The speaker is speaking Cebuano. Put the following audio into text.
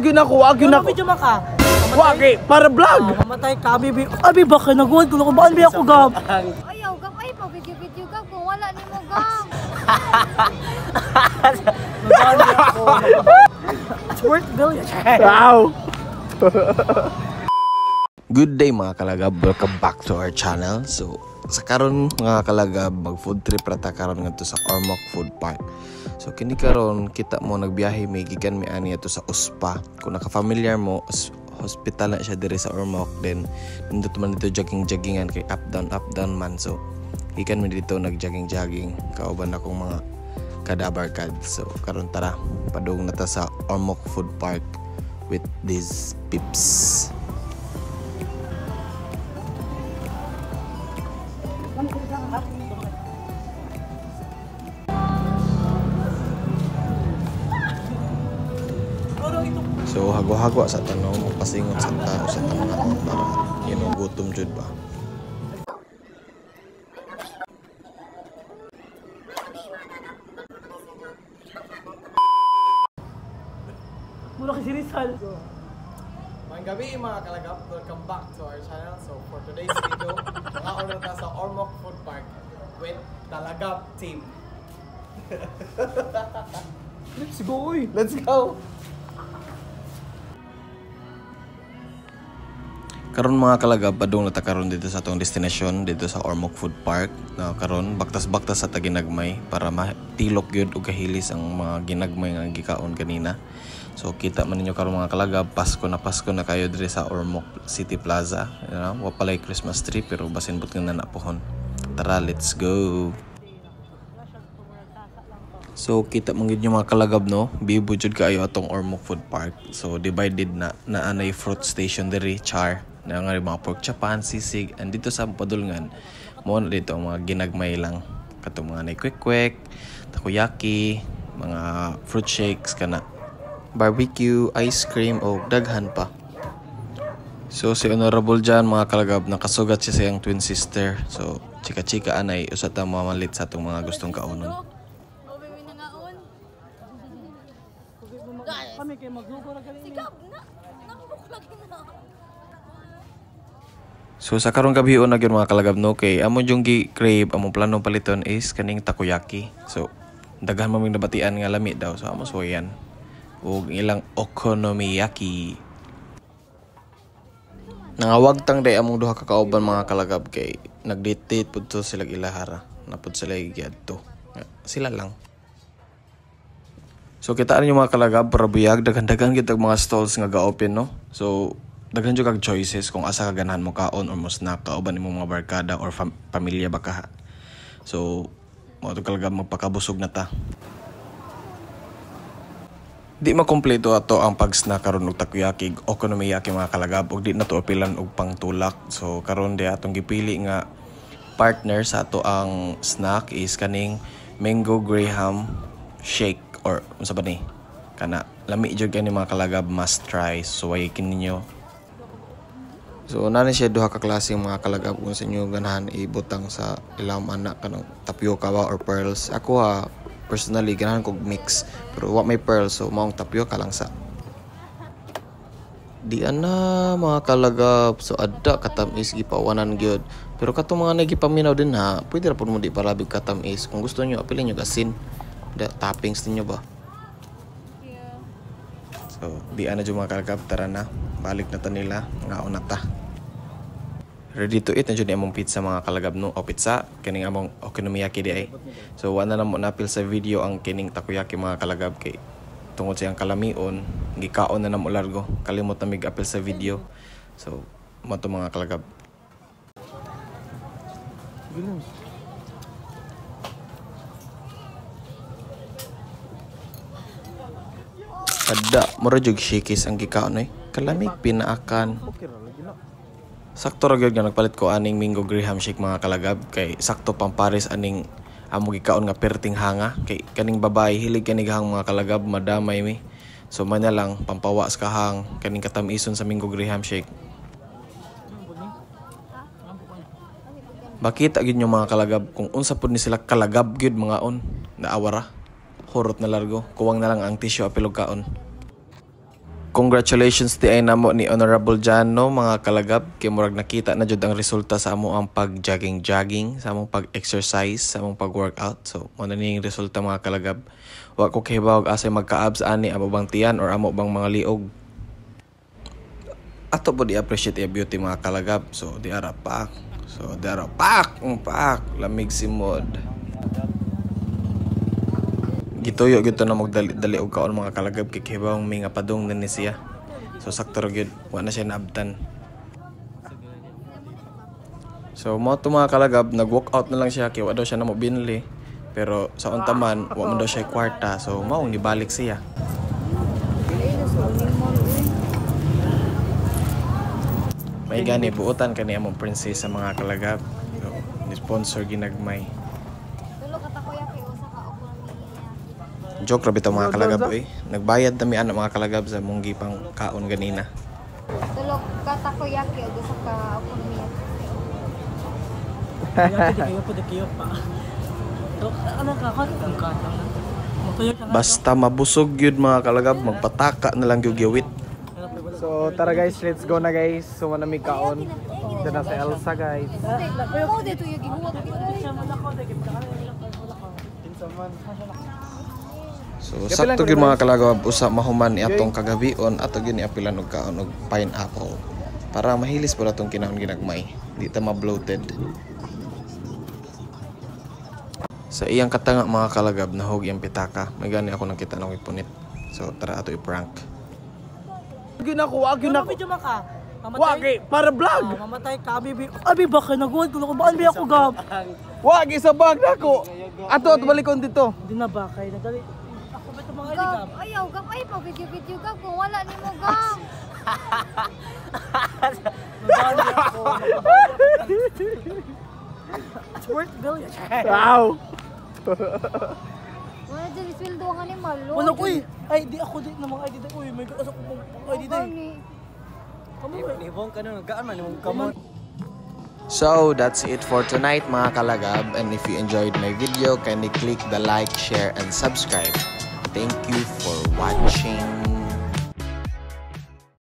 Wag yun ako, wag yun ako. Video man ka. Wag eh, para vlog. Mamatay ka, baby. Abi ba ka nagod ko ba abi ako gab. Ayaw, gam ay pa video-video gam kung wala nimo gam. It's worth billion. Wow. Good day mga kalagab, welcome back to our channel. So, sa karon mga kalagab, mag food trip rata karon ngadto sa Ormoc Food Park. So kini karon kita mo nagbiyahe may gikan mi ani ato sa Uspa. Kung naka-familiar mo, hospital na siya diri sa Ormoc, then nindot man dito jogging-joggingan kay up down man. So gikan mi dito nag-jogging-jogging kauban akong mga kadabarkad. So karon tara, padung na ta sa Ormoc Food Park with these peeps. So hago-hago sa tanong, pasingot sa tao sa tanong ako para gutom jud ba. Mura ka si Rizal. Magandang gabi mga kalagap, welcome back to our channel. So for today's video, nakauna ta sa Ormoc Food Park with Talagap team. Let's go, uy. Let's go! Karon mga kalagab, padung na ta karon dito sa atong destinasyon dito sa Ormoc Food Park. Na karon baktas-baktas sa taginagmay para matilok gyud og kahilis ang mga ginagmay nga gikaon kanina. So kita man ninyo karon mga kalagab, Pasko na kayo diri sa Ormoc City Plaza. You know, wa palay Christmas tree pero basin but nga nanapohon. Tara, let's go. So kita man gyud yung mga kalagab no, bibo jud kaayo atong Ormoc Food Park. So divided na naanay fruit station diri char. Na nga mga pork chapan, sisig, and dito sa padulngan mo na dito ang mga ginagmay lang katong mga nay kwek-kwek, takoyaki, mga fruit shakes kana, barbecue, ice cream o daghan pa. So si Honorable John mga kalagab nakasugat siya sa iyang twin sister. So chika-chika anay usa ta mamalit sa atong mga gustong kaunon. Kami kay maglugo ra gali. So sa karong gabi na gyud mga kalagab no kay amon yung gi-crave, among planong paliton is kaning takoyaki. So daghan man ming nabatian nga lami daw, so amo suwayan ug ilang okonomiyaki. Nangawagtang day among duha ka kauban mga kalagab kay nag-date pud to sila ilahara. Napud sila giadto. Sila lang. So kitaan ninyo mga kalagab para buyag daghan-daghan gyud og mga stalls nga ga-open no. So daghan jud kag choices kung asa ka ganahan mo kaon or mo snack kauban nimo mga barkada or pamilya ba ka. So mo to kalagab magpakabusog na ta. Di makumpleto ato ang pag-snack karon og takoyaki, okonomiyaki mga kalagab ug di na to apilan og pangtulak. So karon di atong gipili nga partner sa ato ang snack is kaning mango graham shake or unsa ba ni? Kana lami jud kani mga kalagab, must try. So way kininyo. So nani siya duha ka klase mga kalagab kung sa inyo ganahan ibutang sa ilang anak kanang tapioca ba or pearls. Ako ha personally ganahan kog mix pero wa may pearls so maong tapioca lang sa. Di ana mga kalagab, so adda katamis gipawanan gyud. Pero katong mga nagipaminaw din ha, pwede ra pud mo di palabig katamis. Kung gusto niyo apilin niyo asin. Da toppings ninyo ba? So di ana jud mga kalagab, tara na. Balik na ta nila, ngaon na ta. Ready to eat na jud ni among pizza mga kalagab no, o pizza kining among okonomiyaki di ay. So wa na namo napil sa video ang kining takoyaki mga kalagab kay tungod sa iyang kalamion, gikaon na namo largo, kalimot na mig apil sa video. So mo to mga kalagab. Ada mura jud shikis ang gikaon oy. Kalamig pinaakan. Sakto ra gyud nga nagpalit ko aning mango graham shake mga kalagab kay sakto pampares aning amo gikaon nga perting hanga kay kaning babae hilig kanig hang mga kalagab, madamay mi. So man na lang pampawa sa kahang kaning katamison sa mango graham shake. Makita gyud nyo mga kalagab kung unsa pud ni sila kalagab gyud mga on. Naawara. Hurot na largo. Kuwang na lang ang tissue apil og kaon. Congratulations di ay namo ni Honorable Jano, mga kalagap, kay murag nakita na jud ang resulta sa amo ang pag-jogging jogging, sa among pag-exercise, sa among pag-workout. So mo na ni yung resulta, mga kalagap. Wa ko kahibaw og asay magka-abs ani, amo bang tiyan or amo bang mga liog. Ato po di appreciate iya beauty, mga kalagap. So di ara pak. So di ara pak, pak, lamig si mod. Gituyo gyud to na magdali-dali og kaon, mga kalagap, kay kibaw may nga padung na ni siya. So sakto ra gyud, wa na siya naabtan. So mo to, mga kalagab, nag-walk out na lang siya kay wa daw siya na mo binli. Pero sa unta man, wa man daw siya kwarta. So mao nibalik siya. Ay, nasa animal uy. May gani buotan kani among princess sa mga kalagab. So, ni sponsor ginagmay. Tulo ka takoyaki, usa ka okonomiyaki. Joke ra bitaw, mga kalagab, oy. Nagbayad na mi ana, mga kalagab, sa mong gipang kaon ganina. Tulo ka takoyaki ug usa ka okonomiyaki. Kaya di kayo pa, di kayo pa. So, ano ka? Ano ka? Matuyo ka nga. Basta mabusog gyud, mga kalagab, magpataka na lang gyud gyawit. So tara guys, let's go na guys. So manamig kaon. Dito na sa Elsa, guys. Mo dito yung gihuwat ko. So sakto gyud, mga kalagab, usa mahuman ni atong kagabion, ato gyud ni apilan og kaon og pineapple para mahilis pud atong kinahon ginagmay. Di ta ma-bloated. Sa iyang katanga, mga kalagab, nahog iyang pitaka. May gani ako nakita na punit. So tara, ato i-prank. Gyud ako, wa gyud Ano ako. video man ka? Mamatay? Wa kay para vlog. Ah, mamatay ka, abi, abi ba kay naguwad ko ba abi ako gab. Wa kay sa bag nako. Ato ato balikon dito. Hindi na ba kay nadali. Ako ba itong mga Gab, iligab? ayaw gab, ay pa video video gab kung wala nimo gab. Magbali ako. It's worth billion. Wow. Wala dyan isweldo ang animal. Wala ko eh. Ay, di ako di na mga ID. Uy, my God, asa ko pang ID day. Kamu eh. Nibong ka nun, gaan man imong kamot. So that's it for tonight, mga kalagab, and if you enjoyed my video, kindly click the like, share and subscribe. Thank you for watching.